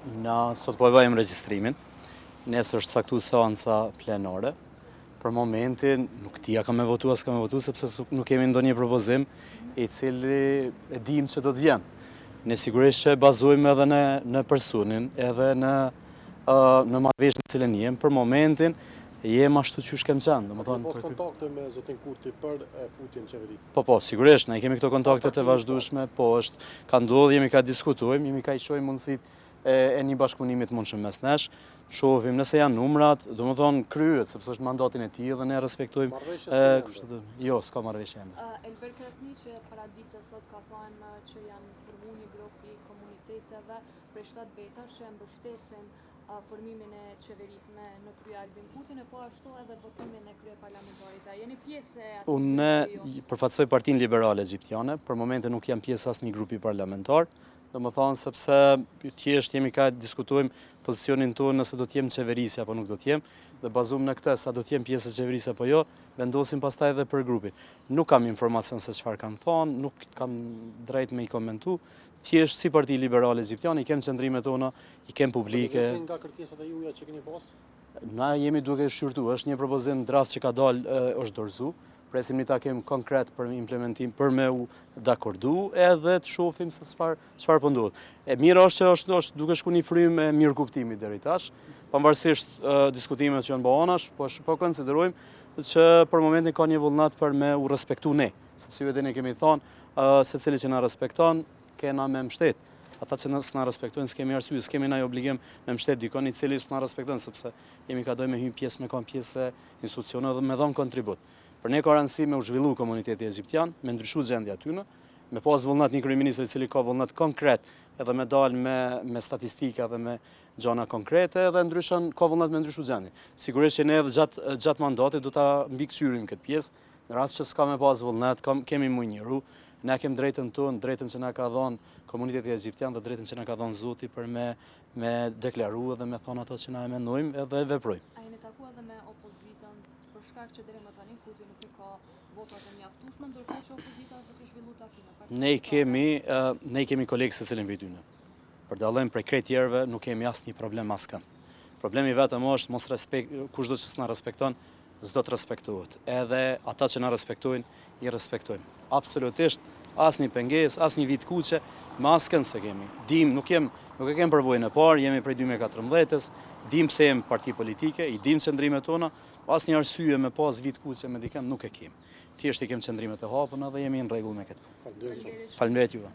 Na sot po e bëjmë regjistrimin. Nesër është caktu seanca plenare. Për momentin nuk di a kam me votu a s'kam me votu sepse nuk kemi ndonjë propozim i cili e dim që do të vjen. Ne sigurisht që bazojmë edhe në në personin, edhe në në marrëveshjen në cilën jem. Për momentin jem ashtu qysh kem qenë, domethënë. Keni pas kontakte me zotin Kurti për futjen në qeveri? Po, po, sigurisht, ne kemi këto kontakte të vazhdueshme, po është ka ndodhur, jemi ka diskutojmë, jemi ka i shohim mundësitë e, e një bashkëpunimi të mundshëm mes nesh, shohim nëse janë numrat, domethënë kryhet, sepse është mandatin e tij dhe ne respektojmë Marrëveshje s'ka ende. Jo, s'ka marrëveshje ende. Elver Krasniqi paradite sot ka thënë që janë formu një grup i komuniteteve prej 7 vetash që e mbështesin formimin e qeverisë me në krye Albin Kurtin e po ashtu edhe votimin e kryeparlamentarit. A jeni pjesë e atij Unë grupi? përfaqësoj Partinë Liberale Egjiptiane, për momentin nuk jam pjesë e asnjë grupi parlamentar, Domethënë sepse thjesht jemi ka diskutojmë pozicionin tonë nëse do të jem në qeverisje apo nuk do të jem dhe bazum në këtë sa do të jem pjesë e qeverisë apo jo, vendosim pastaj edhe për grupin. Nuk kam informacion se çfarë kanë thonë, nuk kam drejt me i komentu. Thjesht si Parti Liberale Egjiptiane i kem qëndrimet tona, i kem publike. Po nga kërkesat e juaja që keni pas? Na jemi duke shqyrtu, është një propozim draft që ka dalë, është dorëzu. Presim një takim konkret për implementim, për me u dakordu edhe të shofim se çfarë çfarë po ndodh. E mira është që është, është duke shku një frymë e mirëkuptimit deri tash, pavarësisht diskutimet që janë bo anash, po, po konsiderojmë që për momentin ka një vullnet për me u respektu ne, sepse ju edhe ne kemi thonë, secili që na respekton, kena me mshtet. Ata që s'na respektojnë, s'kemi arsye, s'kemi naj obligim me mshtet dikon i cili s'na respekton, sepse jemi ka dojmë me hy pjesë, me kanë pjesë e institucioneve dhe me dhënë kontribut. Për ne ka rëndësi me u zhvillu komuniteti egjiptian, me ndryshu gjendja atyne, me pas vullnet një kryeministër i cili ka vullnet konkret edhe me dal me, me statistika dhe me gjana konkrete edhe ndryshon, ka vullnet me ndryshu gjendjen. Sigurisht që ne edhe gjatë, gjatë mandatit do ta mbikëqyrim këtë pjesë, në rast që s'ka me pas vullnet, kam, kemi mu injoru, ne kem drejtën tonë, drejtën që na ka dhënë komuniteti egjiptian dhe drejtën që na ka dhënë Zoti për me me deklaru edhe me thonë ato që na e mendojmë edhe veprojmë. A jeni taku edhe me opozitën për shkak që deri më tani Kurti nuk i ka votat e mjaftueshme, ndërkohë që opozita është duke zhvilluar takime. Ne i kemi, ne i kemi kolegë secilin prej tyne. Për dallim prej krejt tjerëve nuk kemi asnjë problem me askënd. Problemi vetëm është mos respekt, kushdo që s'na respekton, s'do të respektohet. Edhe ata që na respektojnë, i respektojmë. Absolutisht, asnjë pengesë, asnjë vijë të kuqe, me askënd s'e kemi. Dim, nuk jem, nuk e kem përvojën e parë, jemi prej 2014-ës, dim pse jem parti politike, i dim qëndrimet tona, asnjë arsye me pas vijë të kuqe me dikënd nuk e kemi. Thjesht i kem qëndrimet e hapuna dhe jemi në rregull me këtë punë. Faleminderit juve.